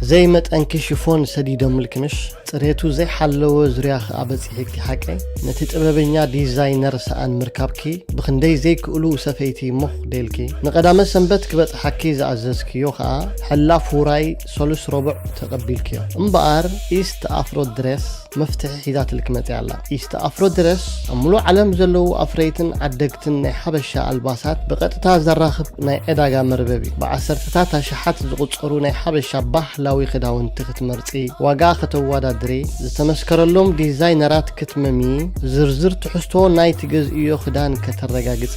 ዘይመጠንኪ ሽፎን ሰዲዶምልኪ ምሽ? ጽሬቱ ዘይሓለወ ዙርያ ከኣ በጺሕኪ ሓቀይ? ነቲ ጥበበኛ ዲዛይነር ሰኣን ምርካብኪ ብኽንደይ ዘይክእሉ ሰፈይቲ ሞኽ ደልኪ? ንቐዳመ ሰንበት ክበጽሓኪ ዝኣዘዝክዮ ከኣ ሕላፍ ውራይ ሰሉስ ረቡዕ ተቐቢልክዮ። እምበኣር ኢስት ኣፍሮ ድሬስ መፍትሒ ሒዛትልኪ መጺኣ ኣላ። ኢስት ኣፍሮ ድረስ ኣብ ሙሉእ ዓለም ዘለዉ ኣፍረይትን ዓደግትን ናይ ሓበሻ ኣልባሳት ብቐጥታ ዘራኽብ ናይ ዕዳጋ መርበብ እዩ። ብዓሰርተታት ኣሽሓት ዝቑጸሩ ናይ ሓበሻ ባህላዊ ክዳውንቲ ክትመርጺ፣ ዋጋ ከተወዳድሪ፣ ዝተመስከረሎም ዲዛይነራት ክትመሚ፣ ዝርዝር ትሕዝቶ ናይ ትገዝእዮ ክዳን ከተረጋግጺ፣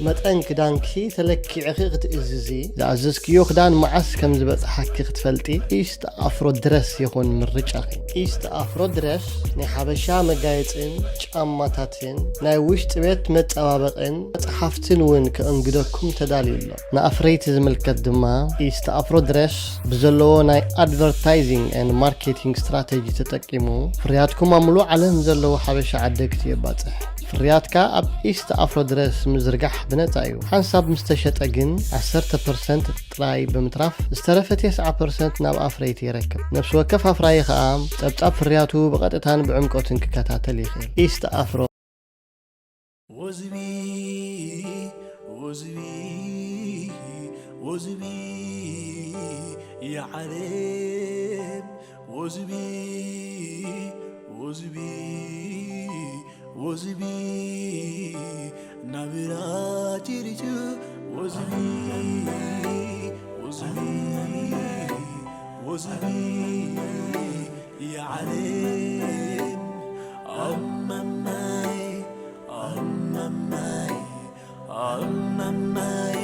መጠን ክዳንኪ ተለኪዕኺ ክትእዝዚ፣ ዝኣዘዝክዮ ክዳን መዓስ ከም ዝበጽሓኪ ክትፈልጢ፣ ኢስት ኣፍሮ ድረስ ይኹን ምርጫኺ። ኢስት ኣፍሮ ድረስ ናይ ሓበሻ መጋየጽን ጫማታትን ናይ ውሽጢ ቤት መጸባበቕን መጽሓፍትን እውን ከእንግደኩም ተዳልዩ ኣሎ። ንኣፍረይቲ ዝምልከት ድማ ኢስት ኣፍሮ ድረስ ብዘለዎ ናይ ኣድቨርታይዚንግ ኤንድ ማርኬቲንግ ስትራተጂ ተጠቂሙ ፍርያትኩም ኣብ ሙሉእ ዓለም ዘለዉ ሓበሻ ዓደግቲ የባጽሕ። ፍርያትካ ኣብ ኢስት ኣፍሮ ድረስ ምዝርጋሕ ብነጻ እዩ። ሓንሳብ ምስ ተሸጠ ግን ዓሰርተ ፐርሰንት ጥራይ ብምትራፍ ዝተረፈ ተስዓ ፐርሰንት ናብ ኣፍረይቲ ይረክብ። ነፍሲ ወከፍ ኣፍራዪ ከኣ ጸብጻብ ፍርያቱ ብቐጥታን ብዕምቆትን ክከታተል ይኽእል። ኢስት ኣፍሮ። ወዝቢ ወዝቢ ወዝቢ የዓለም ወዝቢ ወዝቢ ወዝቢ ናብራ ቲሪቱ ወዝቢ ወዝቢ ወዝቢ የዓለም ኣማማይ ኣማማይ ኣማማይ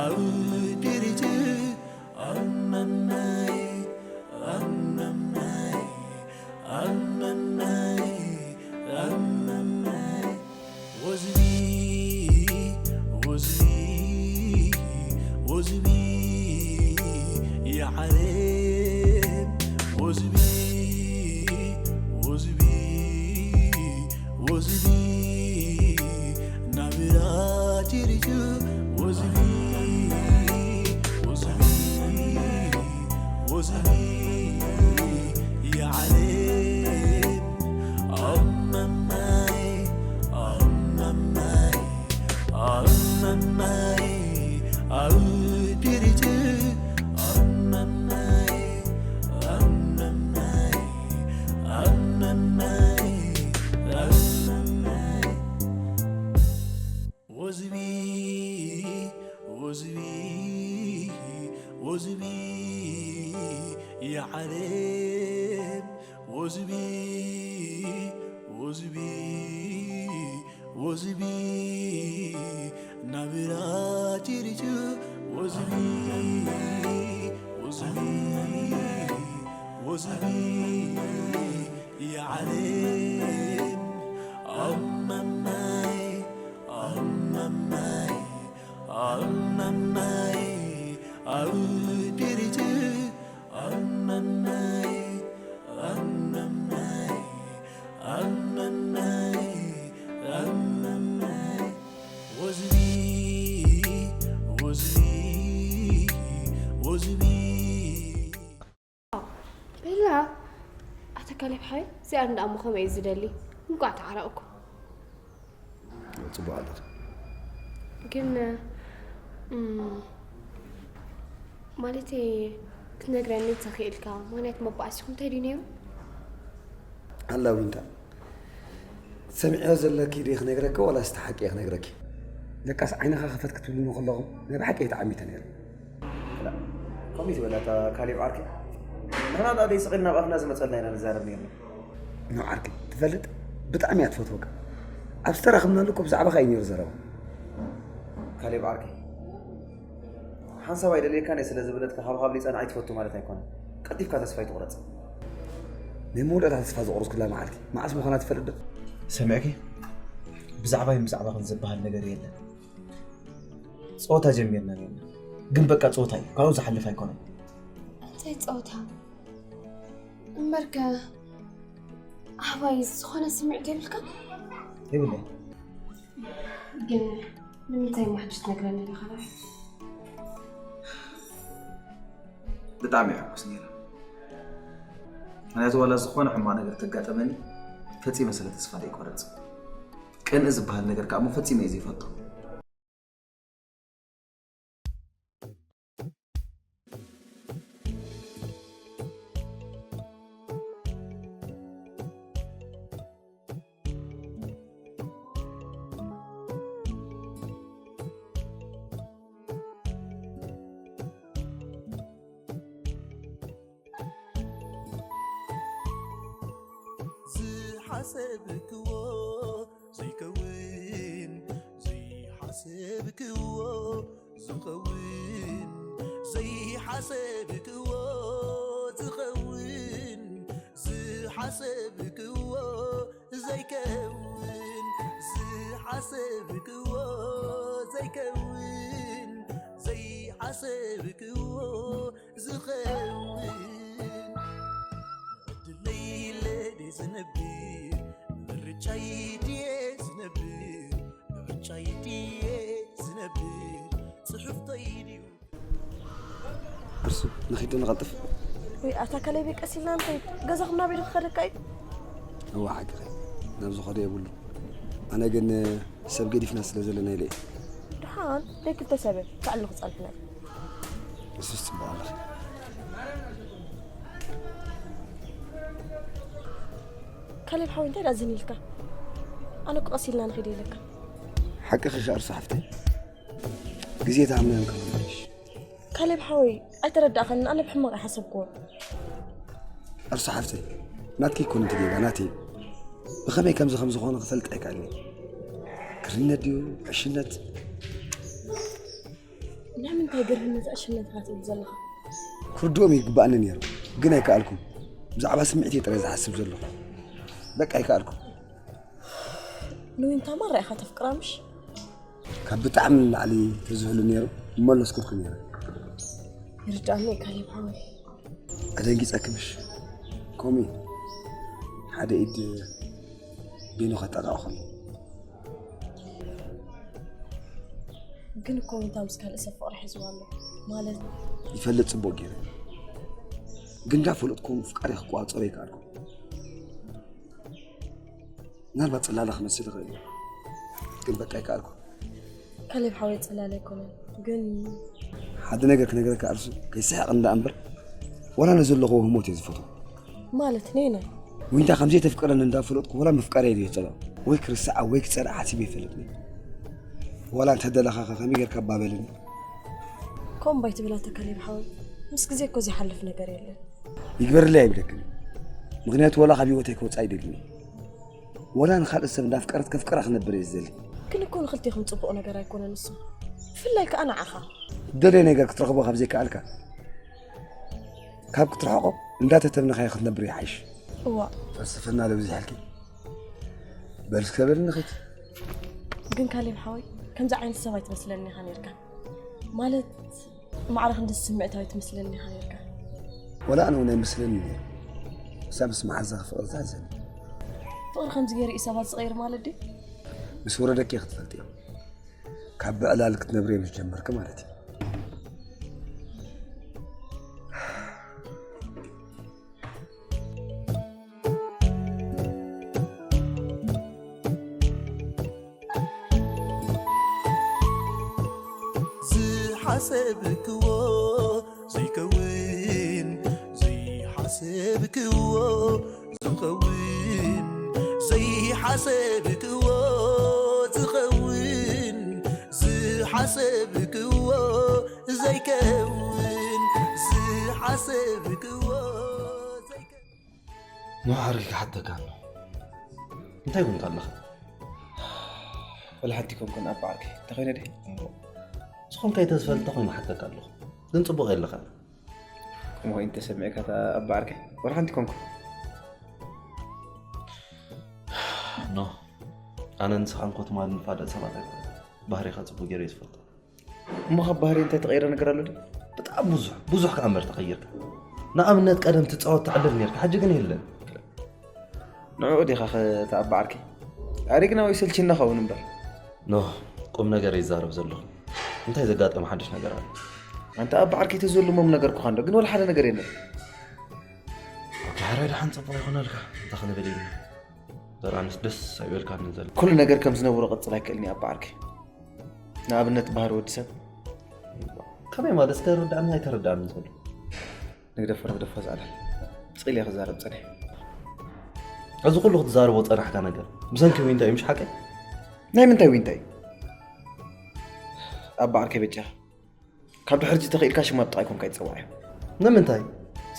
ኣውድሪቱ ኣማማይ ኣማማይ ኣማማይ ኣማማይ ወዝቢ ወዝቢ ወዝቢ የዓለም ወዝቢ ወዝቢ ወዝቢ ናብራ ቲሪቱ ወዝቢ ወዝቢ ወዝቢ የዓለም ኣማማይ ኣማማይ ኣማማይ ኣውድሪቱ ኣማማይ ኣማማይ ኣማማይ ኣማማይ ወዝቢ ወዝቢ ወዝቢ የዓለም ወዝቢ ወዝቢ ወዝቢ ናብራ ቲሪቱ ወዝቢ ወዝቢ ወዝቢ የዓለም ኣማማይ ኣማማይ ኣማማይ ኣውድሪቱ ኣማማይ ኣማማይ ኣማማይ ኣማማይ ወዝቢ ወዝቢ ወዝቢ በላ ኣታ ካሌብ ሓይ እዚኣ እንዳ ኣሞ ከመይ እዩ ዝደሊ እንቋዕ ተዓረቕኩም ፅቡቅ ኣለት ግን እም፣ ማለተይ ክትነግረኒ እንተኽኢልካ ምክንያት መባኣሲኹም እንታይ ድዩ ነይሩ ኣላ ዊንታ ሰሚዕዮ ዘለኪ ዲ ክነግረኪ ዋላ ስተ ሓቂ እየ ክነግረኪ ደቃስ ዓይንኻ ክፈት ክትብሉኒ ከለኹም ናይ ብሓቂ እየ ተዓሚተ ነይረ ከምኡ ትበላ እታ ካሌብ ዓርከይ ንሕና ደኣ ደይስቕ ኢልና ኣብ ኣፍና ዝመፀልና ኢና ንዛረብ ነይርና ኖ ዓርከይ ትፈልጥ ብጣዕሚ እያ ትፈትወካ ኣብ ዝተራኽብናሉ እኮ ብዛዕባኻ እዩ ነይሩ ዘረባ ካሌብ ዓርከይ ሓንሳብ ኣይደልየካን እየ ስለ ዝበለትካ ካብ ካብ ሊፀን ኣይትፈቱ ማለት ኣይኮነን ቀልጢፍካ ተስፋ ኣይትቑረፅ ናይ መወዳእታ ተስፋ ዝቆረፅኩላ መዓልቲ መዓስ ምዃና ትፈልጥ ዶ ሰሚዕኪ ብዛዕባይ ብዛዕባኽን ዝበሃል ነገር የለን ፀወታ ጀሚርና ነርና ግን በቃ ፀወታ እዩ ካብኡ ዝሓልፍ ኣይኮነን እንታይ ፀወታ እምበርከ ኣባይ ዝኾነ ስምዒት የብልካ የብለይ ግን ንምንታይ ማሕጅ ትነግረኒ ኢኻ ብጣዕሚ እየ ሕጉስ ነይረ ምክንያቱ ዋላ ዝኾነ ሕማቕ ነገር ተጋጠመኒ ፈጺመ ስለ ተስፋ ዘይቆርጽ። ቅንኢ ዝበሃል ነገር ከኣ እሞ ፈጺመ እየ ዘይፈልጦ። ዝሓሰብክዎ ዘይከውን፣ ዘይሓሰብክዎ ዝኸውን፣ ዘይሓሰብክዎ ዝኸውን፣ ዝሓሰብክዎ ዘይከውን፣ ዝሓሰብክዎ ዘይከውን፣ ዘይሓሰብክዎ ዝኸውን። ዕድለይ ኢለ ድየ ዝነብር፣ ምርጫይ ድየ ዝነብር፣ ምርጫይ ድየ ዝነብር፣ ጽሑፍተይ ድዩ? እርሱ ንኺድ ንቐልጥፍ። ወይ ኣታ ካሌብ ቀስ ኢልና ንኸይድ፣ ገዛኹም ናበይ ዶ ክኸደካ እዩ? እዋ ሓቅኺ፣ ናብ ዝኾደ የብሉ። ኣነ ግን ሰብ ገዲፍና ስለ ዘለና ኢለ እየ። ደሓን ደይ ክልተ ሰብ እየ፣ ባዕሉ ክጸንሕና እዩ። እሱስ ጽቡቕ ኣለኺ። ካሌብ ሓወይ እንታይ ደኣ ዝን ኢልካ? ኣነ እኮ ቀስ ኢልና ንኸይድ ኢለካ። ሓቅኺ ሻ እርሱ ሓፍተይ፣ ግዜ ተኣምነን ከመልሽ። ካሌብ ሓወይ ኣይተረዳእኻንን፣ ኣነ ብሕማቕ ኣይሓሰብክዎን። እርሱ ሓፍተይ፣ ናትኪ ይኮን እቲ ጌጋ ናተይ። ብኸመይ ከምዚ ከም ዝኾነ ክፈልጥ ኣይከኣልን። ግርህነት ድዩ ዕሽነት? ንምንታይ ግርህነት ዕሽነት ኢኻ ትብል ዘለኻ? ክርድኦም ይግባኣኒ ነይሩ፣ ግን ኣይከኣልኩን። ብዛዕባ ስምዒት እየ ጥራይ ዝሓስብ ዘለኹ። በቃ ኣይከኣልኩን። ንዊንታ ማራ ኢኻ ተፍቅራ ምሽ? ካብ ብጣዕሚ ንላዕሊ ተዝህሉ ነይሩ ምመለስኩልኩ ነይረ። ይርዳእኒ እዩ ካሌብ ሓወይ። ኣደንጊጸኪ ምሽ? ከምኡ እዩ። ሓደ ኢድ በይኑ ከጣቕዖ ከሎ። ግን እኮ ዊንታ ምስ ካልእ ሰብ ፍቕሪ ሒዝዋ ኣሎ ማለት። ይፈልጥ ጽቡቕ ገይረ። ግን እንዳፈለጥኩ ምፍቃረይ ክቆጻጸሮ ኣይከኣልኩን። ምናልባት ጽላለ ክመስል ይኽእል እዩ። ግን በቃ ኣይከኣልኩን። ካሌብ ሓወይ ጽላለ ኣይኮነን ግን ሓደ ነገር ክነግረካ እርሱ ከይስሕቕ እንዳ እምበር ዋላ ነዘለኹዎ ህሞት እየ ዝፈትዎ። ማለት ነይነ ዊንታ ከምዘይ ተፍቅረኒ እንዳፈለጥኩ ዋላ ምፍቃረይ እየ ዝጸልኦ ወይ ክርስዓ ወይ ክጸልኣ ሓሲበ ይፈልጥኒ። ዋላ እንተደለኻ ከ ከመይ ጌርካ እባ በለኒ። ኮምባይ ትብላተ ካሌብ ሓወይ ምስ ግዜ እኮ ዘይሓልፍ ነገር የለን። ይግበርለይ ኣይብለክን። ምክንያቱ ዋላ ካብ ህይወተይ ክወጽእ ኣይደልን። ዋላ ንኻልእ ሰብ እንዳፍቀረት ከፍቅራ ክነብር እየ ዝደሊ። ግን እኮ ንክልቴኹም ጽቡቕ ነገር ኣይኮነን እሱ ብፍላይ ከኣ ንዓኻ። ደልዮ ነገር ክትረኽቦ ካብ ዘይከኣልካ ካብ ክትርሕቆ እንዳተተምነኻዮ ክትነብር ይሓይሽ። እዋ ፍልስፍና ለብዚሕልኪ። በል እስከ በል ንኺድ። ግን ካሌብ ሓወይ ከምዚ ዓይነት ሰብ ኣይትመስለኒ ኢኻ ነርካ ማለት ማዕረ ክንዲ ስምዕታዊ ትመስለኒ ኢኻ ነርካ። ወላ ኣነ እውን ኣይመስለኒ ነይሩ። እሳ ምስ መሓዛኺ ፍቕሪ ትሕዘኒ። ፍቕሪ ከምዚ ገይሩ እዩ ሰባት ዝቐይር ማለት ድዩ? ምስ ወረደኪ ክትፈልጥዮ። ካብ ብዕላል ክትነብርዮ ምስ ጀመርኪ ማለት እዩ። ዝሓሰብክዎ ዘይከውን ዘይሓሰብክዎ ዝኸውን ዘይሓሰብክዎ ዝኸውን ዝሓሰብክዎ ዘይከውን ዝሓሰብክዎ ዘይከውን ንሓሪ ክሓተካ ኣሎ እንታይ ይብልካ ኣለኻ ወላ ሓንቲ ኮንኩን ኣባ ዓርከይ እንተኾይነ ድየ ዝኾንካ ይተዝፈልጥ እንተኾይኑ ሓተካ ኣለኹ ግን ጽቡቕ የለኻ ከምኡ ኮይኑ ተሰሚዕካ ኣባ ዓርከይ ወላ ሓንቲ ኮንኩ ኖ ኣነ ንስኻን ኮትማል ንፋለጥ ሰባት ኣይኮነ ባህሪኻ ጽቡቕ ገይረ ይዝፈልጦ እሞ ካብ ባህሪ እንታይ ተቐይረ ነገር ኣሎ ድዩ ብጣዕሚ ብዙሕ ብዙሕ ከኣ እምበር ተቐይርካ ንኣብነት ቀደም ትጻወት ትዕልል ነርካ ሕጂ ግን የለን ንዕኡ ዲኻ ኸ ተኣባ ዓርከይ ኣሪግና ወይ ሰልችና ኸውን እምበር ኖ ቁም ነገር ይዛረብ ዘለኹ እንታይ ዘጋጠመ ሓድሽ ነገር ኣሎ ኣንተ ኣባ ዓርከይ ተዘልሞም ነገርኩኻ እንዶ ግን ወላ ሓደ ነገር የለን ኦኬ ሕራይ ደሓን ጽቡቕ ይኾነልካ። እንታይ ክንብል ኢና? ዘርኣንስ ደስ ኣይበልካን ዘሎ። ኩሉ ነገር ከም ዝነበሮ ቅጽል ኣይክእልን እዩ ኣባ ዓርከይ። ንኣብነት ባህሪ ወዲ ሰብ። ከመይ ማለት? እስከ ርዳእኒ ኣይተረዳእኒ ዘሎ። ንግደፎ ንግደፎ ዝኣለል። ጽል እየ ክዛረብ ጸኒሐ። እዚ ኩሉ ክትዛረቦ ጸናሕካ ነገር ብሰንኪ ዊንታ እዩ፣ ምሽ ሓቀይ? ናይ ምንታይ ዊንታ እዩ? ኣባ ዓርከይ በጃኻ። ካብ ድሕር እዚ ተኽኢልካ ሽማ ጥራይ ኮንካ ይጸዋዕ እዩ። ንምንታይ?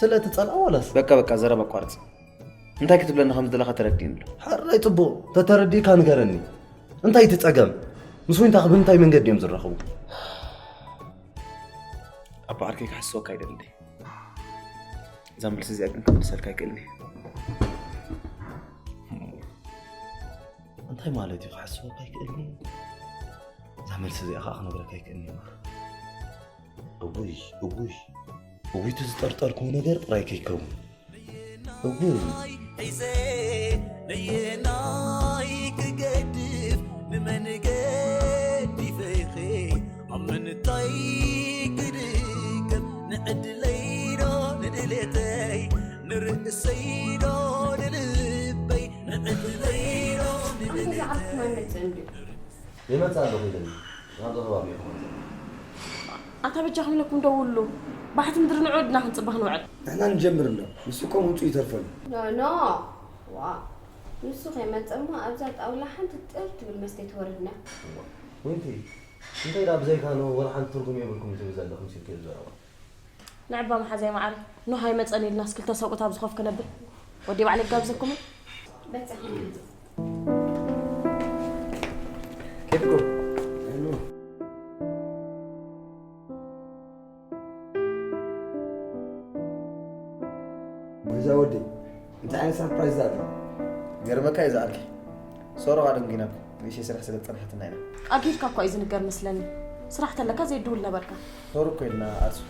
ስለ እቲ ጸልኣ ዋላስ? በቃ በቃ፣ ዘረባ ኣቋርጽ። እንታይ ክትብለኒ ከም ዝደለኻ ተረዲእኒ ኣሎ። ሕራይ ጽቡቕ፣ ተተረዲእካ ንገረኒ። እንታይ እቲ ጸገም? ምስ ዊንታ ብምንታይ መንገዲ እዮም ዝራኸቡ? ኣባ ዓርከይ ክሓስወካ ኣይደልን። እዛ መልሲ እዚኣ ግን ክምልሰልካ ኣይክእልን እየ። እንታይ ማለት እዩ ክሓስወካ ኣይክእልን እየ? እዛ መልሲ እዚኣ ከዓ ክነግረካ ኣይክእልን እየ። እውይ፣ እውይ፣ እውይ፣ እቲ ዝጠርጠርክዎ ነገር ጥራይ ከይከውን። እውይ። ሒዘ ነየናይ ክገድፍ ንመን ገዲፈ ኢኸ ኣብ ምንታይ ክድገፍ ንዕድለይ ዶ ንድሌተይ ንርእሰይ ዶ ንልበይ ንዕድለይ ዶ ንድሌተይ ይመጽእ ኣለኹ ኢለኒ። ናብዚ ከባቢ ኢኹም መጺኹም። ኣታ በጃኹም ኢለኩም ደውሉ። ባሕቲ ምድሪ ንዑ ድና ክንጽበ ክንውዕል። ንሕና ንጀምር እንዶ፣ ንሱ እኮ ምውጽኡ ይተርፈሉ። ኖ፣ ኖ። ዋ፣ ንሱ ከይመጸ እሞ ኣብዛ ጣውላ ሓንቲ ጥር ትብል መስተ ትወርድና። ዊንቲ፣ እንታይ ደኣ ብዘይካ ኖ ወላ ሓንቲ ትርጉም የብልኩም ትብል ዘለኹም ሲልኪ ዘረባ። ንዕባ መሓዛይ መዓረይ፣ ኖህ ኣይመጸን ኢልናስ ክልተ ሰብኡት ኣብዚ ኮፍ ክነብል? ወዲ ባዕለይ ክጋብዘኩም። በጻ። ኬድኩም። ወይዛ ወዲ፣ እንታይ ዓይነት ሰርፕራይዝ ኣለ? ገርመካ እዩ ዝኣልኪ። ሶሮቓ ደንጊናኩም። ንእሽተይ ስራሕ ስለ ዝጸንሓትና ኢና። ኣጊድካ እኳ እዩ ዝንገር መስለኒ። ስራሕ ተለካ ዘይድውል ነበርካ። ሶሮ እኮ ኢልና ኣርሱ።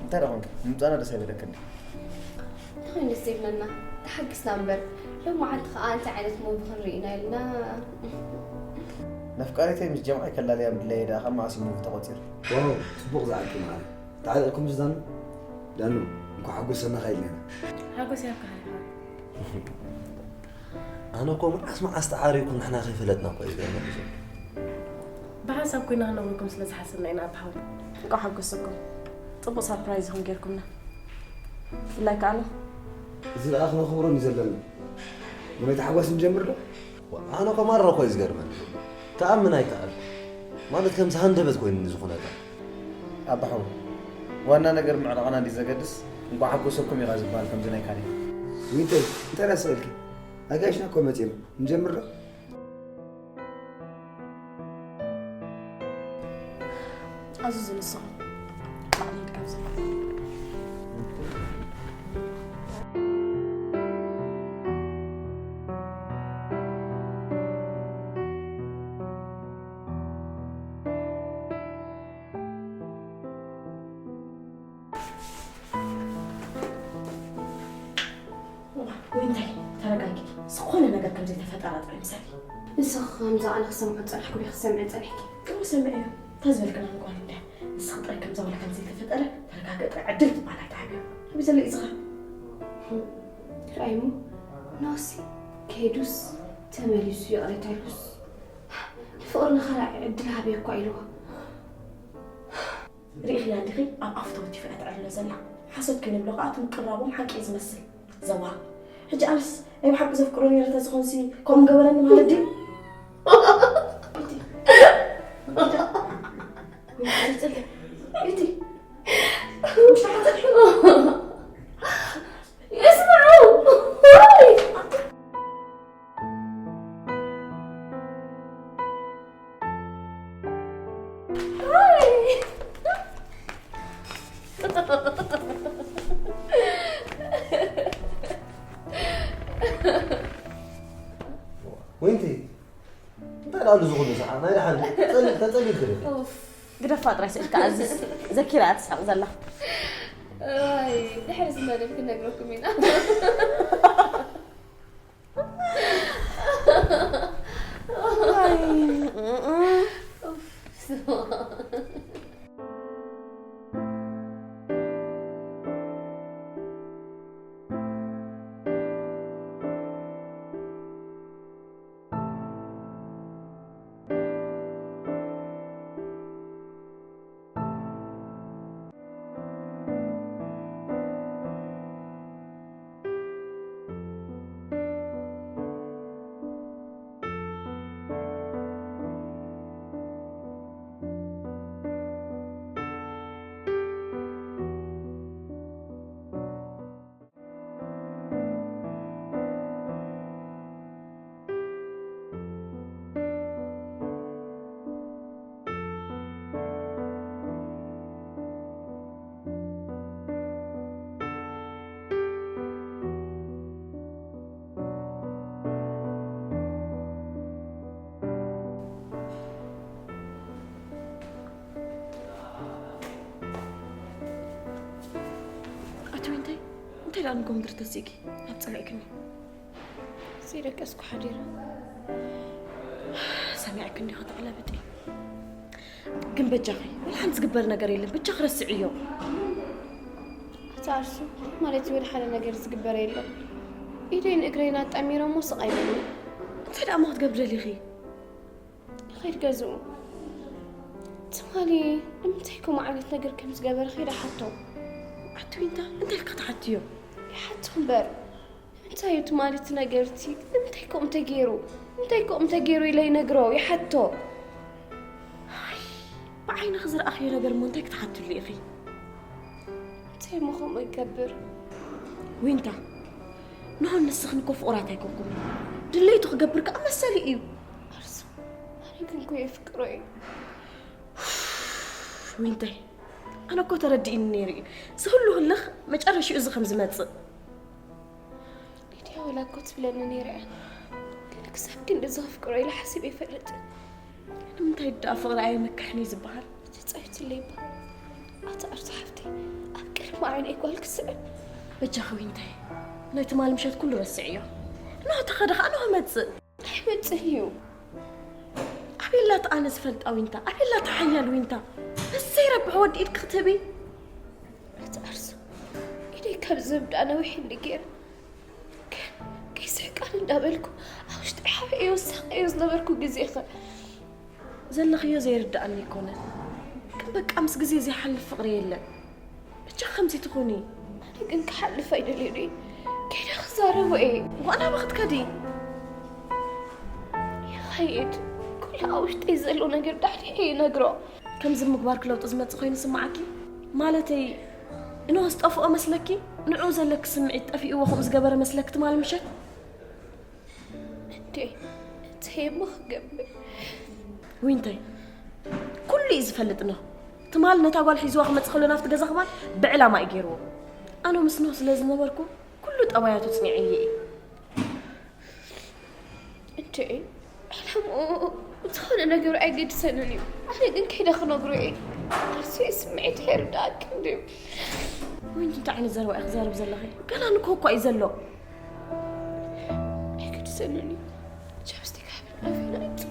እንታይ ደኣ ኮንኪ? ምምጻና ደስ ኣይበለክን ድዩ? እንታይ ደስ ይብለና? ተሓግስና እምበር። ሎም መዓልቲ ከኣ እንታይ ዓይነት ሙቪ ክንርኢ ኢና ኢልና። ነፍቃሪተይ ምስ ጀምዓይ ከላለያ ምድላየ ደኣ ካብ መዓስ እዩ ሙቪ ተቖጺሩ? ዋው፣ ጽቡቕ ዝኣልኪ መዓረ። ተዓሊቕኩም ምስ ዳኑ? ዳኑ፣ እንኳዕ ሓጎሰና ኢልና። ሓጎስ ያብካ ሓሪፋ። ኣነ እኮ መዓስ መዓስ ተዓሪኩም ንሕና ከይፈለጥና እኮ እዩ ዝገርመኒ ዘሎ። ብሓንሳብ ኮይና ክነግረኩም ስለ ዝሓሰብና ኢና ኣባ ሓወይ። እንቋዕ ሓጎሰኩም። ጽቡቕ ሰርፕራይዝ ኢኹም ጌርኩምና። ብፍላይ ከኣ ኖህ። እዚ ደኣ ክነኽብሮም እዩ ዘለና። ብናይ ታሕጓስ ንጀምር ዶ? ኣነ እኮ ማራ እኮ እዩ ዝገርመኒ። ተኣምን ኣይተኣምን። ማለት ከምዚ ሃንደበት ኮይኑኒ እዚ ኩነታት። ኣባ ሓወይ፣ ዋና ነገር ምዕራቕና እንድዩ ዘገድስ፣ እንቋዕ ሓጎሰኩም ኢኻ ዝበሃል ከምዚ ናይ ካልእ። ዊንተይ፣ እንታይ ደኣ ስቕ ኢልኪ? ኣጋይሽና እኮ መጺኦም። ንጀምር ዶ? ኣዙዚ ንስኹም። ንሂድ ካብዚ። ዊንታይ፣ ተረጋጊ። ዝኾነ ነገር ከም ዘይተፈጠረ ጥራይ ምሰሊ። ንስኺ ከምዚ ኣነ ክሰምዖ ዝጸናሕኩ ዲኺ ክሰምዒ ጸኒሕኪ? ጥሩ ሰምዕዮ። እንታይ ዝበልክና ንጓል እንድያ? ንስኺ ጥራይ ከምዛ ወላ ከም ዘይተፈጠረ ተረጋጊ ጥራይ። ዕድል ትበሃል ኣይትሃብዮ። ከመይ ዘሎ እዩ ዝኸ? ርኣይሞ፣ ኖሲ ከይዱስ ተመሊሱ ይቕሬታ ኢሉስ ንፍቕርና ካልኣይ ዕድል ሃብዮ እኳ ኢልዎ። ርኢኽያ ዲኺ ኣብ ኣፉ ተወቲፋ እያ ተዕልሎ ዘላ። ሓሶት ከይንብሎ ከኣ እቲ ምቅርራቦም ሓቂ እዩ ዝመስል። ዘዋ። ሕጂ ኣነስ ናይ ብሓቂ ዘፍቅሮ ነይረ ተዝኾንሲ ከምኡ ምገበረኒ ማለት ድዩ? እቲ የስምዑ። ዊንቲ፣ እንታይ ደኣ ኣሎ እዚ ኩሉ ሰዓት? ናይ ደሓን ተጸሊ-፣ ተጸሊልኪ ዶ? ኡፍ፣ ግደፋ ጥራይ ስእልካ ኣዝዝ። ዘኪራ እያ ትስሕቕ ዘላ። ኣይ፣ ድሕሪ እዚ መደብ ክነግረኩም ኢና። ኣይ፣ እም፣ እም። ኡፍ፣ ስማ። እንታይ እንታይ ደኣ ንጎምድር ተሲእኪ ናብ ጸኒዕክኒ? ዘይደቀስኩ ሓዲረ። ሰሚዕኪ እንዲኹ ትዕለብጢ። ግን በጃኺ፣ ወላ ሓንቲ ዝግበር ነገር የለን። በጃኺ ረስዕዮ። ኣታ ኣርሱ፣ ማለት ወደ ሓደ ነገር ዝግበር የለን። ኢደይን እግረይን ኣጣሚሮሞ ስቕ ኣይበሉን። እንታይ ደኣ እሞ ክትገብሪ ደሊኺ? ይኸይድ ገዝኡ። ትማሊ ንምንታይ ከምኡ ዓይነት ነገር ከም ዝገበረ ከይደ ሓቶ። ኣቲ ዊንታ፣ እንታይ ኢልካ ትሓትዮ? ይሓቶ እምበር። ንምንታይ እዩ ትማሊ እቲ ነገር እቲ? ንምንታይ ከምኡ ተገይሩ? ንምንታይ ከምኡ ተገይሩ ኢለ ይነግሮ፣ ይሓቶ። ኣይ፣ ብዓይንኺ ዝረኣኽዮ ነገር እሞ እንታይ ክትሓትሉ ኢኺ? እንታይ እሞ ከምኡ ይገብር? ዊንታ፣ ንሆን ንስኽን እኮ ፍቑራት ኣይኮንኩም። ድሌቱ ክገብር ከኣ መሰሉ እዩ። ኣርሱ፣ ኣነ ግን እኮ የፍቅሮ እየ። ዊንታይ፣ ኣነ እኮ ተረዲእኒ ነይሩ እዩ። እዚ ኩሉ ህልኽ መጨረሽኡ እዚ ከም ዝመጽእ። ሊድያ ወላ እኮ ትብለኒ ነይራ እያ። ግን ክሳብ ክንድዚ ከፍቅሮ ኢለ ሓሲበ ኣይፈልጥን። ንምንታይ ደኣ ፍቕሪ ኣየምክሕን እዩ ዝበሃል? እቲ ጸዊትለይ እባ። ኣታ ኣርሱ ሓፍተይ፣ ኣብ ቅድሚ ዓይነይ ጓል ክስዕብ። በጃኺ ዊንታይ፣ ናይ ትማሊ ምሸት ኩሉ ረስዕዮ። ንሆ ተኸደ ኸኣ ንሆ መጽእ። ኣይመጽእን እዩ። ኣቤላ ተኣነ ዝፈልጣ ዊንታ፣ ኣቤላ ተሓያል ዊንታ። በስ ዘይረብሕ ወዲ ኢድ ክትህቢ። እቲ ኣርሱ ኢደይ ካብ ዝህብ ደኣ ነዊሕ እንዲ ገይረ። ግን ከይስሕቃን እንዳበልኩ ኣብ ውሽጢ ሓብኤዮ ዝሳቐዮ ዝነበርኩ ግዜ ኸ? ዘለኽዮ ዘይርድኣኒ ኣይኮነን። ግን በቃ ምስ ግዜ ዘይሓልፍ ፍቕሪ የለን። ብቻ ከምዚ ትኹኒ። ኣነ ግን ክሓልፍ ኣይደልዮን እየ። ከይደ ክዛረቦ እየ። ዋና ብክትከዲ? ይኸይድ። ኩሉ ኣብ ውሽጠይ ዘሎ ነገር ዳሕዲሐ ይነግሮ። ከምዚ ምግባርኪ ለውጢ ዝመጽእ ኮይኑ ስምዓኪ? ማለተይ፣ እንሆ ዝጠፍኦ መስለኪ? ንዕኡ ዘለኪ ስምዒት ጠፊእዎ ከምኡ ዝገበረ መስለኪ ትማሊ ምሸት? እንዴ፣ እንታይ እሞ ክገብር? ዊንተይ፣ ኩሉ እዩ ዝፈልጥ ኖህ። ትማል ነታ ጓል ሒዝዋ ክመጽእ ከሎ ናብቲ ገዛ ክባል ብዕላማ እዩ ገይርዎ። ኣነ ምስ ኖህ ስለ ዝነበርኩ ኩሉ ጠባያቱ ጽኒዐዮ እየ። እንዴ፣ ዕላምኡ ዝኾነ ነገሩ ኣይገድሰንን እዩ። ኣነ ግን ከይደ ክነግሮ እየ። ኣርሱይ ስምዒት ይርድኣኪ እንድዩ። ዊንቲ፣ እንታይ ዓይነት ዘረባ ኢኺ ክዛረብ ዘለኺ? ገና ንኮኳ እዩ ዘሎ። ኣይገድሰንን እዩ። ቻፕስቲክ ሃብን ኣፌና እዩ።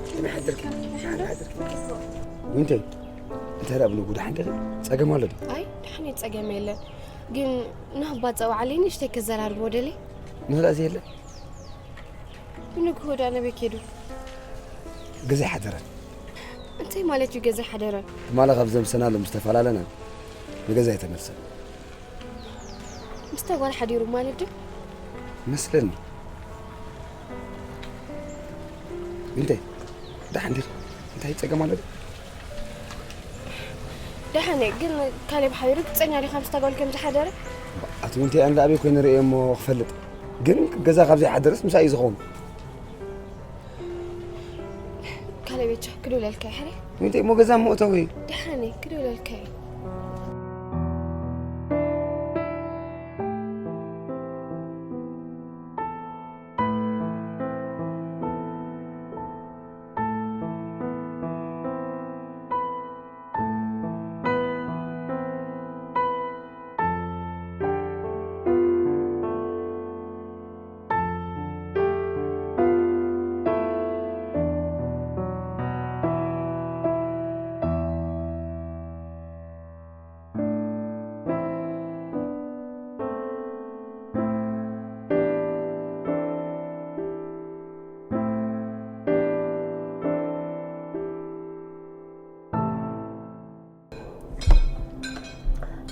ከመይ ሓደርኪ? ደሓን ሓደርኪ? ዊንተይ፣ እንታይ ደኣ ብንጉ ደሓን ዲኺ? ጸገም ኣሎ ዶ? ኣይ፣ ደሓን እዩ፣ ጸገም የለን። ግን ናባ ጸውዓለይ ንእሽተይ ክዘራርቦ ደልየ። ንኽላ እዚ የለ? ብንግሆ ደኣ ናበይ ከይዱ? ገዛ ይሓደረን። እንታይ ማለት እዩ ገዛ ይሓደረን? ትማሊ ካብ ዘምሰናሉ ምስ ተፈላለና ንገዛ ኣይተመልሰን። ምስታ ጓል ሓዲሩ ማለት ድዩ? መስለኒ። ዊንተይ፣ ደሓን ዲኺ? እንታይ ጸገም ኣሎ ድዩ? ደሓን እየ፣ ግን ካሌብ ሓቢሩ ግጸኛ ዲኻ ምስታ ጓል ከም ዝሓደረ? ኣቲ ዊንተይ፣ ኣነ ኣበይ ኮይነ ርእየ እሞ ክፈልጥ? ግን ገዛ ካብ ዘይሓደረስ ምሳይ እዩ ዝኸውን። ካሌብ፣ ቻው ክድውለልካ እየ፣ ሕራይ። ዊንተይ፣ እሞ ገዛ መእተዊ። ደሓን እየ፣ ክድውለልካ እየ።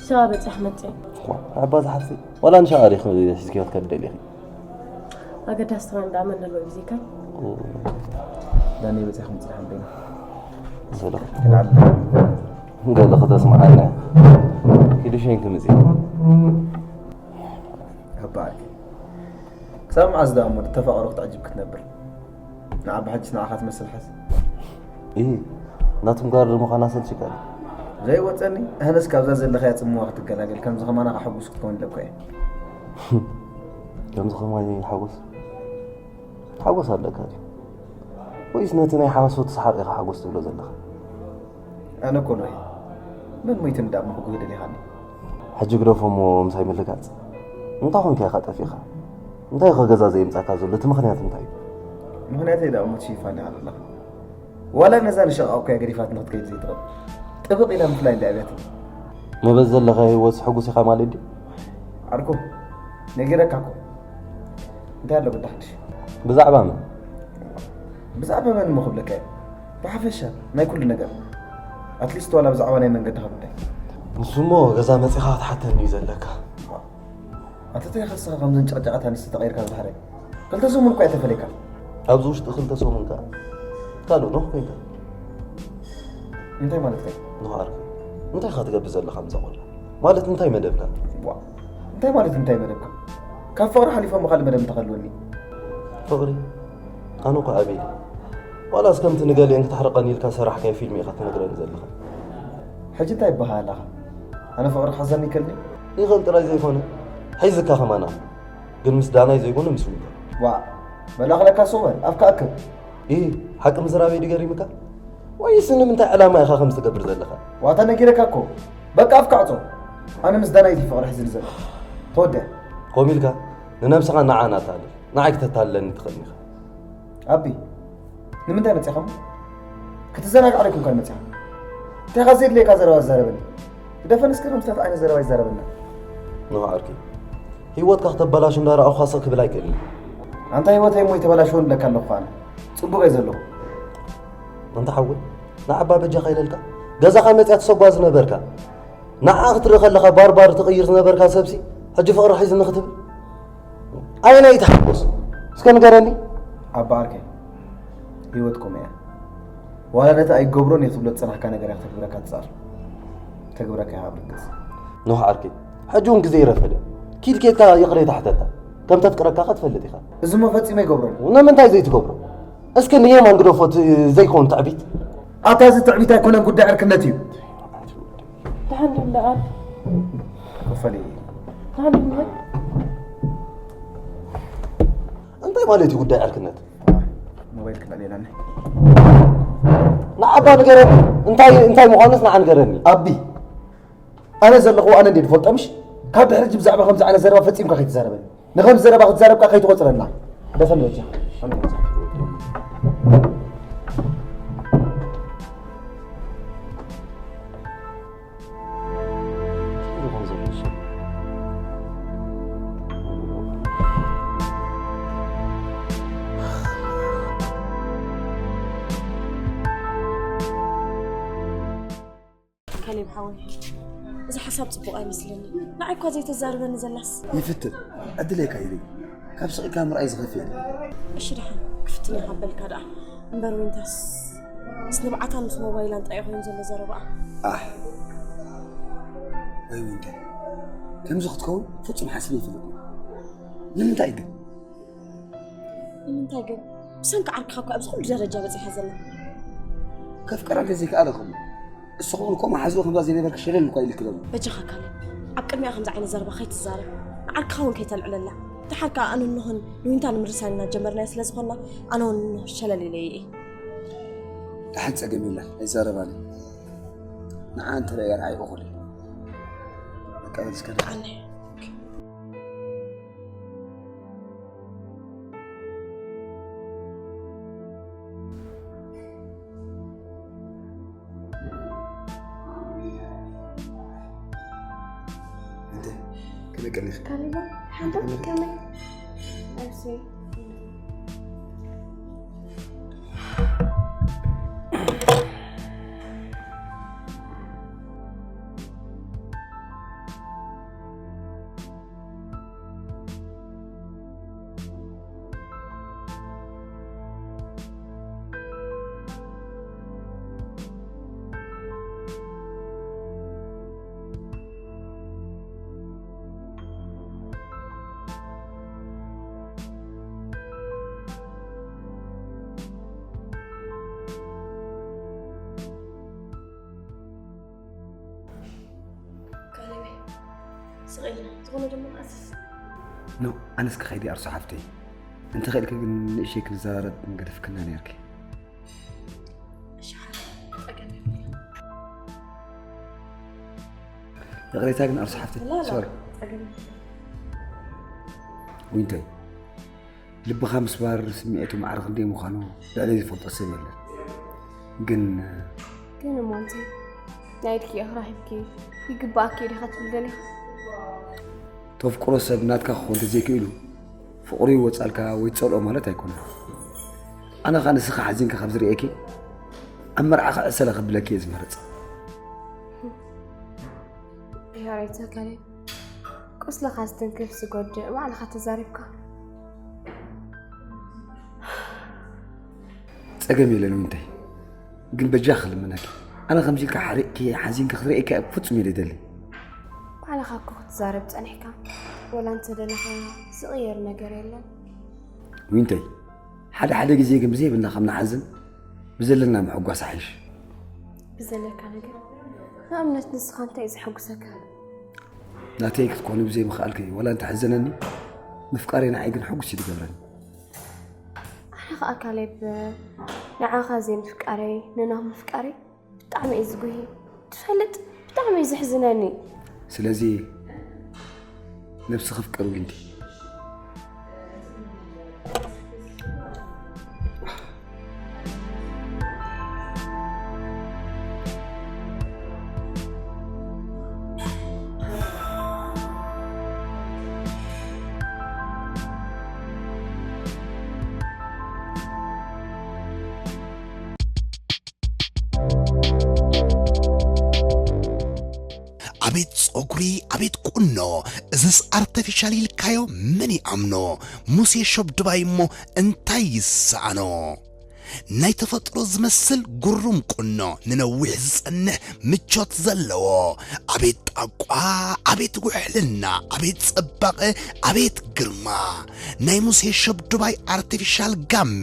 ሸዋ በፂሕ መፅእ። ኣባ ዝሓፍቲ ዋላ ንሻ ኣሪኽ ሒዝክዮ ክትከዲ ደሊኺ? ኣገዳሲ ትኾን ዳኣ መን ደሎ እዩ ብዘይካይ? ዳኒ በፂኹም ፅራሕ በይና ዘለኹ ገለ ከተስምዓና ኪዱ ሸይን ክምፅእ ኣባይ ክሳብ መዓዝ ዳ እሞ ተፋቐሩ ክትዕጅብ ክትነብር ንዓባ ሕጅስ ንዓኻ ትመስል ሓዝ እ ናቱም ጋር ምዃና ሰልችካ ዘይወፀኒ ኣነስ ካብዛ ዘለኻያ ፅምዋ ክትገላገል ከምዚ ከማና ከሐጉስ ክትከውን ኢለ እኮ እየ ከምዚ ከማይ ሓጎስ ሓጎስ ኣለካ ድዩ ወይስ ነቲ ናይ ሓሶት ሰሓቕ ኢኻ ሓጎስ ትብሎ ዘለኻ ኣነ እኮ ኖይ መን ሞይትኒ ዳ እሞ ክጉህ ደሊኻኒ ሕጂ ግደፎ እሞ ምሳይ ምልጋፅ እንታይ ኾንካ ኢኻ ጠፊኻ እንታይ ኢኻ ገዛ ዘየምፃካ ዘሎ እቲ ምኽንያት እንታይ እዩ ምኽንያተይ ዳ እሞ ትሽፋን ኢኻ ዘለኻ ዋላ ነዛ ንሸቓቕ እኮ እያ ገዲፋትኒ ክትከይድ ዘይትኽእል ጥብቕ ኢላ ምፍላይ እንዳ ኣብያትኒ እሞ በዚ ዘለኻ ህይወት ሕጉስ ኢኻ ማለት ድዩ ዓርኩ ነጊረካ እኮ እንታይ ኣሎ ግዳ ሓድሽ ብዛዕባ መን ብዛዕባ መን እሞ ክብለካ እየ ብሓፈሻ ናይ ኩሉ ነገር ኣትሊስት ዋላ ብዛዕባ ናይ መንገድኻ ጉዳይ ንሱ እሞ ገዛ መፂኻ ክትሓተኒ እዩ ዘለካ ኣንተ እንታይ ከስኻ ከምዘን ጨቕጨቐት ኣንስቲ ተቐይርካ ዝባህረ ክልተ ሰሙን እኳ እየ ተፈለይካ ኣብዚ ውሽጢ ክልተ ሰሙን ከ ካልእ ኖህ ኮይንካ እንታይ ማለት ከ ኖህ ዓርኩ እንታይ ኢኻ ትገብር ዘለኻ ምዛ ቆልዓ ማለት እንታይ መደብካ ዋ እንታይ ማለት እንታይ መደብካ ካብ ፍቕሪ ሓሊፎም ካልእ መደብ እንተኸልወኒ ፍቕሪ ኣነ እኮ ኣበይ ዋላስ ከምቲ ንገሊአን ክትሕርቐኒ ኢልካ ሰራሕካዮ ፊልም ኢኻ ትነግረኒ ዘለኻ ሕጂ እንታይ ይበሃል ኣለኻ ኣነ ፍቕሪ ክሕዘኒ ይከልኒ ይኽእል ጥራይ ዘይኮነ ሒዝካ ከማና ግን ምስ ዳናይ ዘይኮነ ምስ ውልዶ ዋ በላኽለካ ሶበር ኣፍካ ኣክብ ኢ ሓቂ ምዝራበይ ድገሪምካ ወይስ ንምንታይ ዕላማ ኢኻ ከም ዝትገብር ዘለኻ ዋታ ነጊረካ እኮ በቃ ኣፍካ ዕጾ ኣነ ምስ ዳናይቲ ፍቕሪ ሕዝኒ ዘሎ ተወደ ኮሚልካ ንነብስኻ ንዓና ታልል ንዓይ ክተታልለኒ ትኽእል ኢኻ ኣቢ ንምንታይ መፅኻ ክትዘናግዕ ዶ ይኮንካ መፅኻ እንታይ ካ ዘድልየካ ዘረባ ዝዛረበኒ ግደፈን እስከ ከምስታት ዓይነት ዘረባ ይዛረበና ኖ ዓርኪ ህይወትካ ክተበላሹ እንዳረኣኹ ስቕ ክብል ኣይክእልን ኣንታ ህይወተይ እሞ ይተበላሽወ ንብለካ ኣለኹ ኣነ ፅቡቕ እየ ዘለኹ ኣንታ ሓወይ ንዓባ በጃኻ ኢለልካ ገዛኻ መፅያ ትሰጓ ዝነበርካ ንዓ ክትርኢ ከለኻ ባርባር ትቕይር ዝነበርካ ሰብሲ ሕጂ ፍቕሪ ሒዝኒ ክትብል ኣየናይ ተሓጎስ እስከ ንገረኒ ኣባ ዓርከይ ህይወት ከምኡ እያ ዋላ ነቲ ኣይገብሮን እየ ትብሎ ዝፀናሕካ ነገር እያ ክተግብረካ ትፅኣር ተግብረካ እያ ኣብ ርግፅ ኖህ ዓርከይ ሕጂ እውን ግዜ ይረፈደ ኪድ ኬድካ ይቕሬታ ሕተታ ከም ተፍቅረካ ከ ትፈልጥ ኢኻ እዚ እሞ ፈፂመ ይገብሮን ንምንታይ ዘይትገብሮ እስከ ንየማን ግደፎ እቲ ዘይከውን ትዕቢት ኣታ እዚ ትዕቢት ኣይኮነን ጉዳይ ዕርክነት እዩ ደሓን ዶ እምበኣር ክፈል ደሓን ዶ እምበኣር እንታይ ማለት እዩ ጉዳይ ዕርክነት ሞባይል ክልዕል የላኒ ንዓባ ንገረኒ እንታይ እንታይ ምዃኑስ ንዓ ንገረኒ ኣቢ ኣነ ዘለኹ ኣነ እንዴ ዝፈልጦ ምሽ ካብ ድሕሪ ሕጂ ብዛዕባ ከምዚ ዓይነት ዘረባ ፈጺምካ ከይትዛረበኒ ንኸምዚ ዘረባ ክትዛረብካ ከይትቆጽረና ደፈን በጃ ካሌብ ሓወይ እዚ ሓሳብ ፅቡቕ ኣይመስለኒ ንዓይ እኳ ዘይተዛርበኒ ዘላስ ይፍትን ዕድለይ ካይበይ ካብ ስቕካ ምርኣይ ዝኸፍእ እሺ ድሓን ክፍትን ኢኻ በልካ ደኣ እምበር ዊንታስ ምስ ንብዓታን ምስ ሞባይላን ጥራይ ኮይኑ ዘሎ ዘረባኣ ኣሕ ወይ ዊንታ ከምዚ ክትከውን ፍጹም ሓሲበ ይፈልጥ ንምንታይ ግን ንምንታይ ግን ብሰንኪ ዓርክኻ እኳ ኣብዚ ኩሉ ደረጃ በፂሓ ዘላ ከፍቀራ እንተዘይከኣለ ከምኡ እሱ ኸውን እኮ መሓዝኡ ከምዛ ዘይነበርክ ሸለል እኳ ኢልክ ዘሎ በጃኻ ካለ ኣብ ቅድሚያ ከምዚ ዓይነት ዘረባ ከይትዛረብ ንዓርክኻ እውን ከይተልዕለላ ድሓር ከዓ ኣነ እንሆን ንዊንታ ንምርሳን ኢና ጀመርናዮ ስለ ዝኾንና ኣነ እውን እንሆ ሸለል ኢለ እየ ደሓን ፀገም የለን ኣይዛረባን ንዓ እንተረእያ ርኣይ እኹል በቃ በል እስከ ደሓን እንተ ከመይ ቀኒኺ? ካሊባ ሓንታ ከመይ? ኣርሲ ስቕ ኢልና ዝኾነ ድማ ኣስስ ኖ ኣነስ ክኸይድ ኣርሶ ሓፍተይ እንተኽእልኪ ግን ንእሽተይ ክንዘራረብ ምገደፍክና ነርኪ እሺ ሓ ጠገም ይቕሬታ ግን ኣርሶ ሓፍተይ ሶሪ ጠገም ዊንተይ ልብኻ ምስባር ስምዒቱ ማዕረ ክንደይ ምዃኑ ልዕለይ ዝፈልጦ ሰብ የለን ግን ግን እሞ ኣንቲ ናይ ኢድኪ ኢኺ ረኺብኪ ይግባኣኪ እዩ ዲኻ ትብል ደሊኻ ተፍቅሮ ሰብ ናትካ ክኾን ተዘይክእሉ ፍቕሩ ይወፃልካ ወይ ትፀልኦ ማለት ኣይኮነን ኣነ ኸዓ ንስኻ ሓዚንካ ካብ ዝርእየኪ ኣብ መርዓ ክዕሰለ ከብለኪ እየ ዝመርፅ ይሃረይታ ካሌብ ቁስልኻ ዝትንክፍ ዝጎድእ ባዕልኻ ተዛሪብካ ፀገም የለን ዊንተይ ግን በጃ ክልምነኪ ኣነ ከምዚ ኢልካ ሓሪቕኪ ሓዚንኪ ክትርእየኪ ፍፁም እየ ደሊ ባዕልኻ እኮ ክትዛረብ ፀኒሕካ ወላ እንተደለኻ ዝቕየር ነገር የለን ዊንተይ ሓደ ሓደ ግዜ ግን ብዘይብልና ከም ንሓዝን ብዘለና ምሕጓስ ኣሕይሽ ብዘለካ ነገር ንኣብነት ንስኻ እንታይ እዩ ዘሐጉሰካ ናተይ ክትኮኒ ብዘይምኽኣልኪ ወላ እንተሕዘነኒ ምፍቃረይ ንዓይ ግን ሕጉስ እዩ ዝገብረኒ ኣነ ከዓ ካሌብ ንዓኻ ዘይምፍቃረይ ንናም ምፍቃረይ ብጣዕሚ እዩ ዝጉሂ ትፈልጥ ብጣዕሚ እዩ ዘሕዝነኒ ስለዚ ነብስኺ ፍቀሪ ዊንቲ ኣቤት ጸጉሪ ኣቤት ቁኖ እዝስ ኣርተፊሻል ኢልካዮ መን ይኣምኖ ሙሴ ሸብ ድባይ እሞ እንታይ ይሰኣኖ ናይ ተፈጥሮ ዝመስል ጉሩም ቁኖ ንነዊሕ ዝጸንሕ ምቾት ዘለዎ ኣቤት ጣቋ ኣቤት ውሕልና ኣቤት ጽባቐ ኣቤት ግርማ ናይ ሙሴ ሸብ ዱባይ ኣርቲፊሻል ጋመ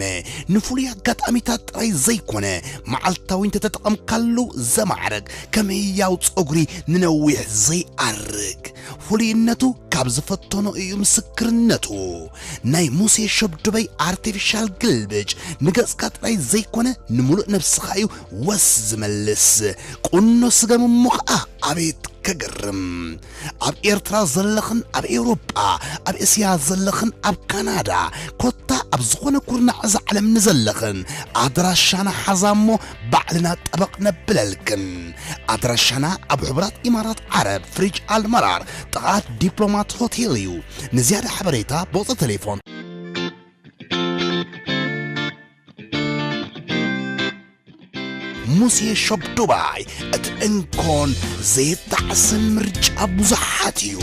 ንፍሉይ ኣጋጣሚታት ጥራይ ዘይኮነ መዓልታዊ እንተተጠቐምካሉ ዘማዕረግ ከም ህያው ጸጉሪ ንነዊሕ ዘይኣርግ ፍሉይነቱ ካብ ዝፈተኖ እዩ ምስክርነቱ ናይ ሙሴ ሸብ ዱባይ ኣርቲፊሻል ግልብጭ ንገጽካ ጥራይ ዘይኮነ ንምሉእ ነብስኻ እዩ ወስ ዝመልስ ቁኖ ስገም እሞ ኸኣ ኣቤት ከገርም ኣብ ኤርትራ ዘለኽን ኣብ ኤውሮጳ ኣብ እስያ ዘለኽን ኣብ ካናዳ ኮታ ኣብ ዝኾነ ኩርናዕ እዛ ዓለም ንዘለኽን ኣድራሻና ሓዛ እሞ ባዕልና ጠበቕ ነብለልክን ኣድራሻና ኣብ ሕቡራት ኢማራት ዓረብ ፍሪጅ ኣልመራር ጥቓት ዲፕሎማት ሆቴል እዩ ንዝያዳ ሓበሬታ ብቑፅሪ ቴሌፎን ሙሴ ሾፕ ዱባይ እቲ እንኮን ዘይጣዕስን ምርጫ ብዙሓት እዩ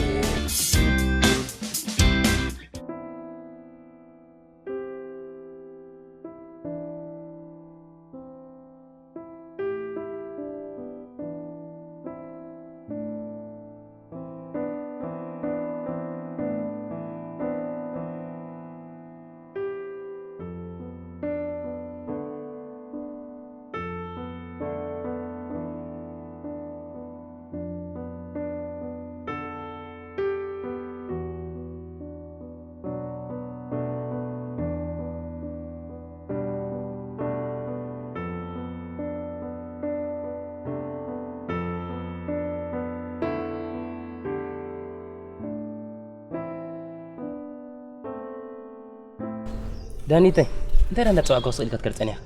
ዳኒተይ እንታይ ዳ እንዳፀዋዕካ ስቕ ኢልካ ትከድ ፀኒኻ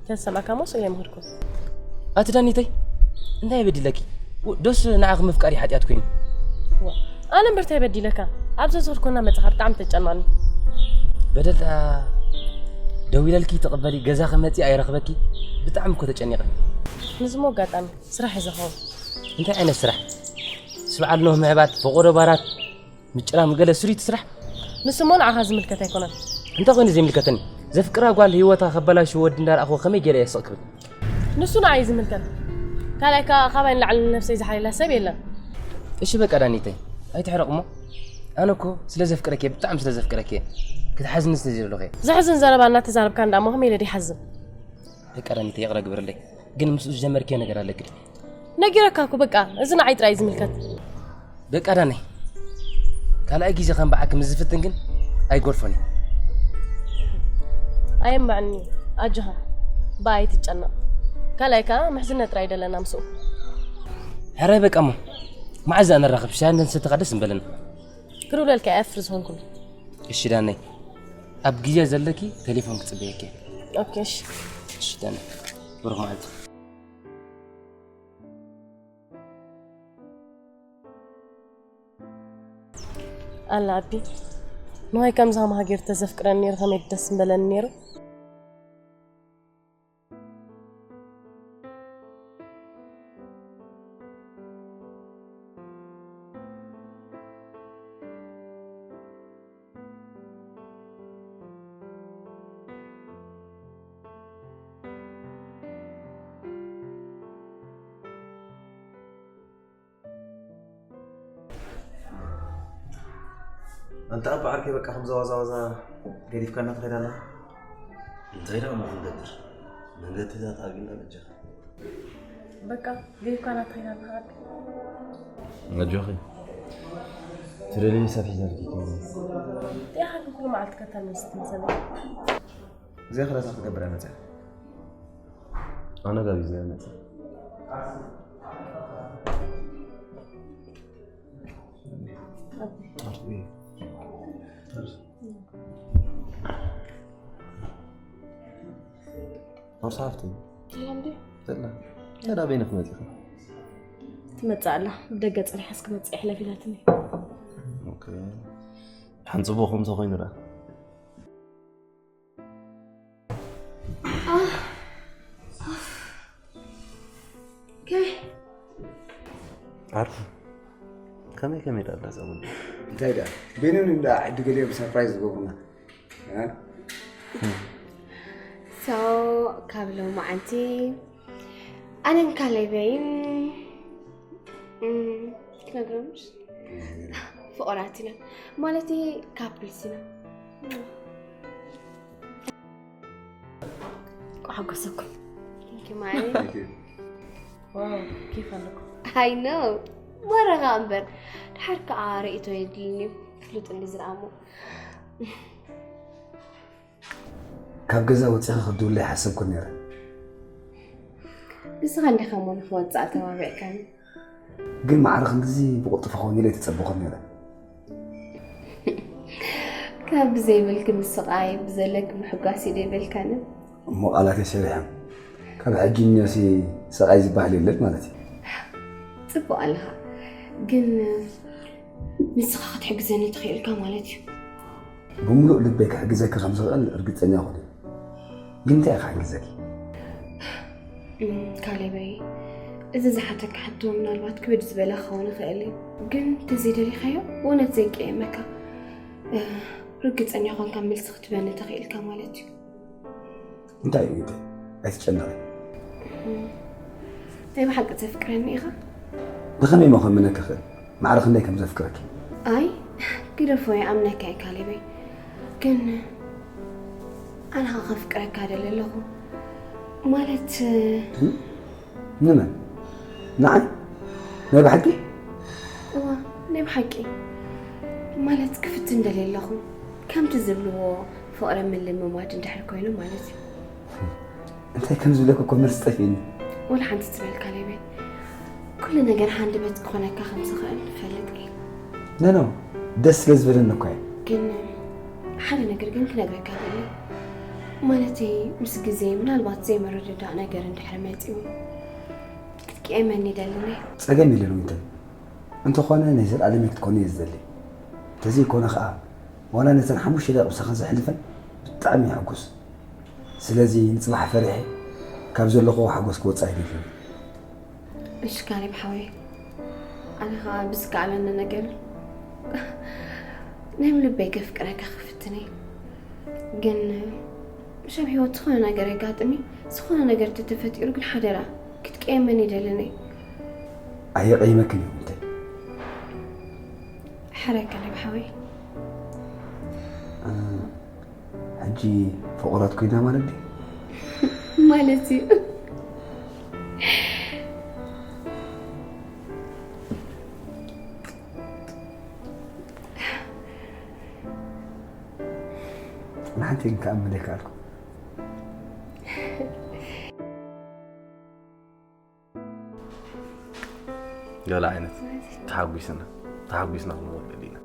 ተሰማዕካ ሞ ስእለ ምህርኩ ኣቲ ዳኒተይ እንታይ በዲለኪ ው- ዶስ ንዓኺ ምፍቃር ሓጢኣት ኮይኑ ኣነ እምበር እንታይ በዲለካ ኣብ ዘዝኸድኮና መፅኻ ብጣዕሚ ተጨናኒ በደልታ ደዊለልኪ ተቐበሊ ገዛ ከመፂ ኣይረኽበኪ ብጣዕሚ እኮ ተጨኒቐ ንዝሞ ኣጋጣሚ ስራሕ እዩ ዝኸውን እንታይ ዓይነት ስራሕ ስብዓል ኖህ ምዕባድ ፈቆዶ ባራት ምጭራም ገለ ስሪት ስራሕ ንሱ እሞ ንዓኻ ዝምልከት ኣይኮነን እንታይ ኮይኑ ዘይምልከተኒ ዘፍቅራ ጓል ህይወታ ከባላሽ ወዲ እንዳረኣኽዎ ከመይ ገለ እየ ስቕ ክብል ንሱ ንዓይ ዝምልከት ካልኣይ ከዓ ካባይ ንላዕሊ ንነብሰይ ዝሓልየላ ሰብ የለን እሺ በቃ ዳኒተይ ኣይትሕረቕ እሞ ኣነ እኮ ስለ ዘፍቅረኪ እየ ብጣዕሚ ስለ ዘፍቅረኪ እየ ክትሓዝኒ ስለ ዘይደለኹ እየ ዘሕዝን ዘረባ እናተዛረብካ እንዳ እሞ ከመይ ኢለ ድይሓዝን በቃ ዳኒተይ ይቕረ ግበርለይ ግን ምስኡ ዝጀመርክዮ ነገር ኣለኪ ድዩ ነጊረካ እኮ በቃ እዚ ንዓይ ጥራይ እዩ ዝምልከት በቃ ዳነይ ካልኣይ ግዜ ከም ብዓኪ ምስ ዝፍትን ግን ኣይጎድፎን እዩ። ኣየማዕኒ ኣጆኻ ብኣይ ትጨነቕ ካልኣይ ከዓ ምሕዝነት ጥራይ ደለና ምስኡ ሕራይ በቃ እሞ መዓዝ እያ ንራኸብ ሻይ እንደንሰተኻ ደስ ምበለና ክርብለልካ እየ ኣፍሪ ዝኾንኩሉ እሺ ዳነይ ኣብ ግዜ ዘለኪ ቴሌፎን ክፅበየኪ ኦኬ እሺ እሺ ዳነይ ብሩክ መዓልቲ ኣላ ኣቢ ንዋይ ከምዚ ሃምሃ ገይሩ ተዘፍቅረኒ ነይሩ ከመይ ደስ ምበለኒ ነይሩ ኣንታ ኣባ ዓርከይ በቃ ከምዛ ዋዛ ዋዛ ገዲፍካና ትኸይድ ኣለኻ። እንታይ ደኣ እሞ ክንገብር መንገድታት ኣብዩና በጃኻ። በቃ ገዲፍካና ትኸይድ ኣለኻ ዓዲ። ኣጆኺ ትደልዪ ሰፊሕ ዘርጊ ከይኑ ጥያኻ ግን ኩሉ መዓልቲ ከተልምስ ትመሰለኒ። እዚኣ ኸ እንታይ ክትገብር እያ መፅያ? ኣነ ጋቢዘ እያ መፅያ። ኖርሳ ሃፍቲ ሰላም ድዩ? ዘላ እንታይ ዳ በይነ ክትመፂ ኢኺ? ትመፅእ ኣላ ብደገ ፀኒሓስ ክመፅእ ይሕለፍ ኢላትኒ ኦኬ። ሓን ፅቡቕ ከምቶ ኮይኑ ደኣ ከመይ ዓርኩ ከመይ ከመይ ደኣ ኣላ እዛ ጉዳይ? እንታይ ደኣ በይኖም እንዳ ዓዲ ገሊኦም ሰርፕራይዝ ዝገብሩና እ? So ካብ ሎማዓንቲ ኣነን ካሌበይን እም፣ ክነግሮምሽ ፍቑራት ኢና ማለተይ ካፕልስ ኢና ቋሓጎሰኩም ማሪ ዋው ኬፍ ኣለኩም I know መረኻ እምበር ድሓር ከዓ ርእቶ የድልኒ እዩ ፍሉጥ እንዲ ዝረኣሞ ካብ ገዛ ወፂኺ ክድውለይ ሓሰብኩ ነይረ ንስኻ እንዲኻ እሞ ንክወፅእ ኣተባቢዕካኒ ግን ማዕረ ክንድዚ ብቕልጥፈ ኮይኑ ኢለ ኣይተፀበኹን ነይረ ካብ ብዘይብልኪ ምስቓይ ብዘለኪ ምሕጓስ እዩ ደይበልካኒ እሞ ቃላተይ ሰሪሖም ካብ ሕጂ እኒኦሲ ሰቓይ ዝበሃል የለን ማለት እዩ ፅቡቕ ኣለኻ ግን ንስኻ ክትሕግዘኒ ትኽእልካ ማለት እዩ ብምሉእ ልበይ ክሕግዘኪ ከም ዝኽእል ርግፀኛ ኩኒ ግን እንታይ ኢኻ ክሕግዘኪ ካሌበይ እዚ ዝሓተካ ሕቶ ምናልባት ክብድ ዝበለ ክኸውን ይኽእል እዩ ግን ተዘይደሊኻዮ ብእውነት ዘይቀየመካ ርግፀኛ ኾንካ መልሲ ክትበኒ ተኽኢልካ ማለት እዩ እንታይ እዩ እንታይ ኣይትጨነቂ ናይ ብሓቂ ዘፍቅረኒ ኢኻ ብኸመይ መኸምነኪ ክእል ማዕረ ክንደይ ከም ዘፍቅረኪ ኣይ ግደፎ ይኣምነካ እየ ካሌበይ ግን ኣነ ኸ ከፍቅረካ ደለ ኣለኹ ማለት ንመን ንዓይ ናይ ብሓቂ እዋ ናይ ብሓቂ ማለት ክፍትን ደለ ኣለኹ ከምቲ ዝብልዎ ፍቕሪ ምልምማድ እንድሕር ኮይኑ ማለት እዩ እንታይ ከም ዝብለኪ እኮ መልሲ ጠፊእኒ ወላ ሓንቲ ትበልካ ለይበይ ኩሉ ነገር ሃንደበት ክኾነካ ከም ዝኽእል ንፈልጥ እዩ ነኖ ደስ ስለ ዝበለኒ እኮ እየ ግን ሓደ ነገር ግን ክነግረካ ደሊ ማለተይ ምስ ግዜ ምናልባት ዘይምርድዳእ ነገር እንድሕር መፂኡ ክትቅየመኒ ይደልን እየ ፀገም የለን ዊንተን እንተኾነ ናይ ዘለኣለም ክትኮኒ እየ ዝደሊ እንተዘይኮነ ከዓ ዋላ ነተን ሓሙሽተ ደቂ ምሳኻ ዘሕልፈን ብጣዕሚ ይሕጉስ ስለዚ ንፅባሕ ፈሪሐ ካብ ዘለኹዎ ሓጎስ ክወፅእ ኣይደልን እሺ ካሌብ ሓወይ ኣነ ከዓ ብዝከኣለኒ ነገር ናይ ብልበይ ከፍቅረካ ክፍትነ ግን ምስ ኣብ ህይወት ዝኾነ ነገር የጋጥሚ ዝኾነ ነገር ተተፈጢሩ ግን ሓደራ ክትቀየመኒ ይደልን እየ ኣየቐይመክን እዩ እንተ ሕራይ ካሌብ ሓወይ ሕጂ ፍቑራት ኮይና ማለት ድዩ ማለት እዩ ንሓንቲ ግን ክኣምን ኣይከኣልኩ። ገለ ዓይነት ተሓጒስና ተሓጒስና ክንወርድ ኢና።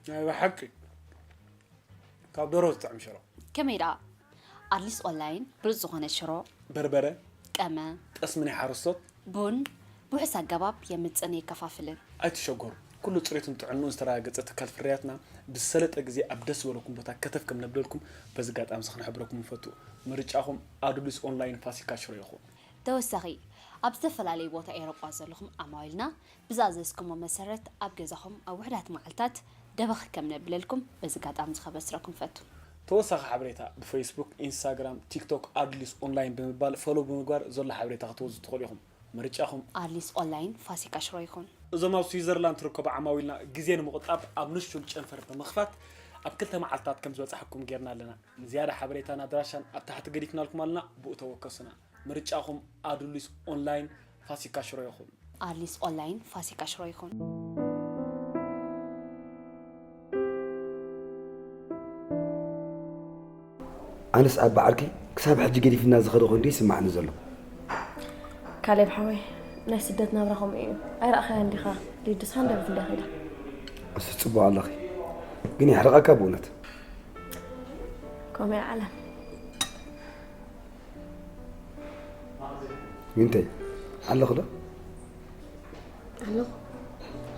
ናይ ብሓቂ ካብ ደሮ ዝጥዕም ሽሮ። ከመይ ደኣ? ኣድሊስ ኦንላይን ብሉጽ ዝኾነ ሽሮ፣ በርበረ፣ ቀመ፣ ጠስሚ ናይ ሓረስቶት። ቡን ብውሑስ ኣገባብ የምጽእን የከፋፍልን። ኣይትሸገሩ። ኩሉ ጽሬቱን ጥዕንኡን ዝተረጋገጸ ትካል ፍርያትና ብዝሰለጠ ግዜ ኣብ ደስ ዝበለኩም ቦታ ከተፍ ከም ነብለልኩም በዚ ኣጋጣሚ እዚ ክንሕብረኩም ንፈቱ። ምርጫኹም ኣዱሊስ ኦንላይን ፋሲካ ሽሮ ይኹን። ተወሳኺ፣ ኣብ ዝተፈላለዩ ቦታ ኤውሮጳ ዘለኹም ዓማዊልና ብዝኣዘዝኩሞ መሰረት ኣብ ገዛኹም ኣብ ውሑዳት መዓልታት ደበኽ ከም ነብለልኩም በዚ ኣጋጣሚ እዚ ከበስረኩም ፈቱ። ተወሳኺ ሓበሬታ ብፌስቡክ፣ ኢንስታግራም፣ ቲክቶክ ኣዱሊስ ኦንላይን ብምባል ፎሎው ብምግባር ዘሎ ሓበሬታ ክትወስዱ ትኽእሉ ኢኹም። ምርጫኹም ኣድሊስ ኦንላይን ፋሲካ ሽሮ ይኹን። እዞም ኣብ ስዊዘርላንድ ትርከቡ ዓማዊልና ግዜ ንምቑጣብ ኣብ ንሹል ጨንፈር ብምኽፋት ኣብ ክልተ መዓልታት ከም ዝበጻሕኩም ጌርና ኣለና። ንዝያዳ ሓበሬታን ኣድራሻን ኣብ ታሕቲ ገዲፍናልኩም ኣለና፣ ብኡ ተወከሱና። ምርጫኹም ኣዱሊስ ኦንላይን ፋሲካ ሽሮ ይኹን። ኣድሊስ ኦንላይን ፋሲካ ሽሮ ይኹን። ኣነስ ኣብ በዓልኪ ክሳብ ሕጂ ገዲፍና ዝኸደ ኮይኑ ይስማዕኒ ዘሎ። ካሌብ ሓወይ፣ ናይ ስደት ናብራ ከምኡ እዩ። ኣይረኣኻያን ዲኻ? ሊድስ ሃንደበት እንዲያ ኸይዳ። እሱ ጽቡቕ ኣለኺ፣ ግን የሕርቐካ ብእውነት። ከምኡ እያ ዓለም። ዊንተይ፣ ኣለኹ ዶ? ኣለኹ።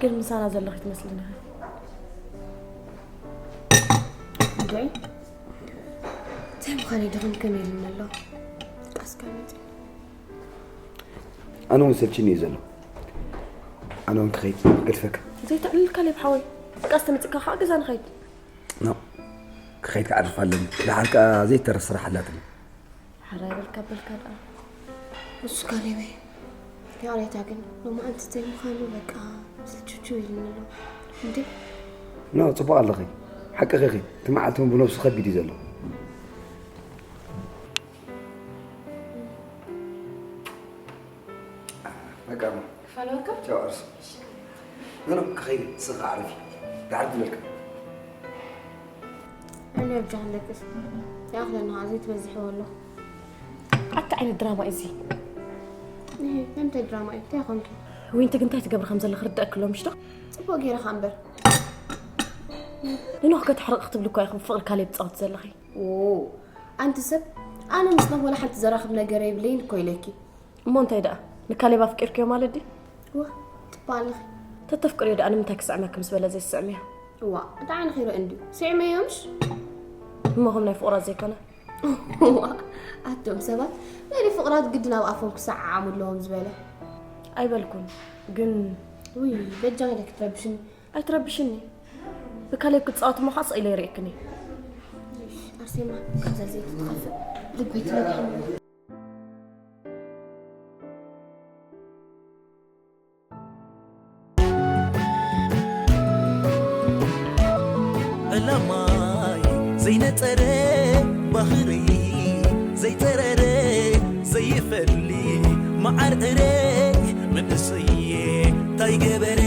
ግን ምሳና ዘለኺ ትመስልኒ ኢኺ። እንድዒ፣ እንታይ ምዃነይ ድኽም ከመይ ኢሉኒ ኣሎ? ቃስ ከመይ ኣነ እውን ሰልችኒ እዩ ዘሎ። ኣነ እውን ክኸይድ ገድፈካ። ዘይተዕልል ካሌብ ሓወይ። ቃስ ተመፂእካ ከዓ ገዛ ንኸይድ። ኖ፣ ክኸይድ ክዓርፍ ኣለኒ። ደሓር ከዓ ዘይተረፍ ስራሕ ኣላትኒ። ሓራይ በልካ በልካ ደኣ። እሱ ካሌበይ፣ ይቕሬታ ግን ሎማዓንቲ ዘይምዃኑ በቃ ስልችችው ኢሉኒ ኣሎ። እንዴ? ኖ፣ ጽቡቕ ኣለኺ። ሓቅኺ ኢኺ። እቲ መዓልቲ እውን ብነብሱ ከቢድ እዩ ዘሎ። በቃ እሞ። ክፋል ወርካ? ቻው፣ ኣርሱ። ኖ፣ ኖ፣ ክኸይድ፣ ንስኺ ከዓ ዕረፊ። ደሓር ትብለልካ። ኣነ ኣብጃ ኣለቅስ። ይኣኽለና፣ ዘይትበዝሕዎ ኣሎ። ኣታ ዓይነት ድራማ እዩ እዚ? እህ፣ ንምንታይ ድራማ እዩ? እንታይ ኮንኪ? ዊንቲ ግን እንታይ ትገብሪ ከም ዘለኺ ርድኣኪ ኣሎ፣ ምሽ ዶ? ጽቡቕ ገይረ ኸኣ እምበር። ንኖህ ከተሕርቒ ክትብሊ እኳ ኢኺ ብፍቕሪ ካሌብ ትጻወቲ ዘለኺ። ኦ፣ ኣንቲ ሰብ፣ ኣነ ምስ ኖህ ወላ ሓንቲ ዘራኽብ ነገር የብለይን እኮ ኢለኪ። እሞ እንታይ ደኣ? ንካሌብ ኣፍቂርክዮ ማለት ድዩ? ዋ፣ ጽቡቕ ኣለኺ። ተተፍቅርዮ ደኣ ንምንታይ ክስዕመኪ ምስ በለ ዘይትስዕምዮ? እዋ፣ እቲ ዓይንኺ ይርእ እንድዩ። ስዒመዮ ምሽ? እሞ ከም ናይ ፍቑራት ዘይኮነ? እዋ፣ ኣቶም ሰባት፣ ናይ ፍቑራት ግድን ኣብ ኣፎም ክሰዓዓሙ ኣለዎም ዝበለ። ኣይበልኩን፣ ግን ውይ፣ በጃኺ ኢለኪ ትረብሽኒ። ኣይትረብሽኒ። ብካሌብ ክትጻወት እሞ ኸኣ ስቕ ኢለ ይርእየክን እየ። እሺ፣ ኣርሴማ፣ ካብዛ ዘይትትኸፍእ ልቢ ትነግሕኒ። ዕላማይ ዘይነጸረ ባህሪ ዘይጸረረ ዘይፈሊ መዓር እረ መንእሰየ ታይ ገበረ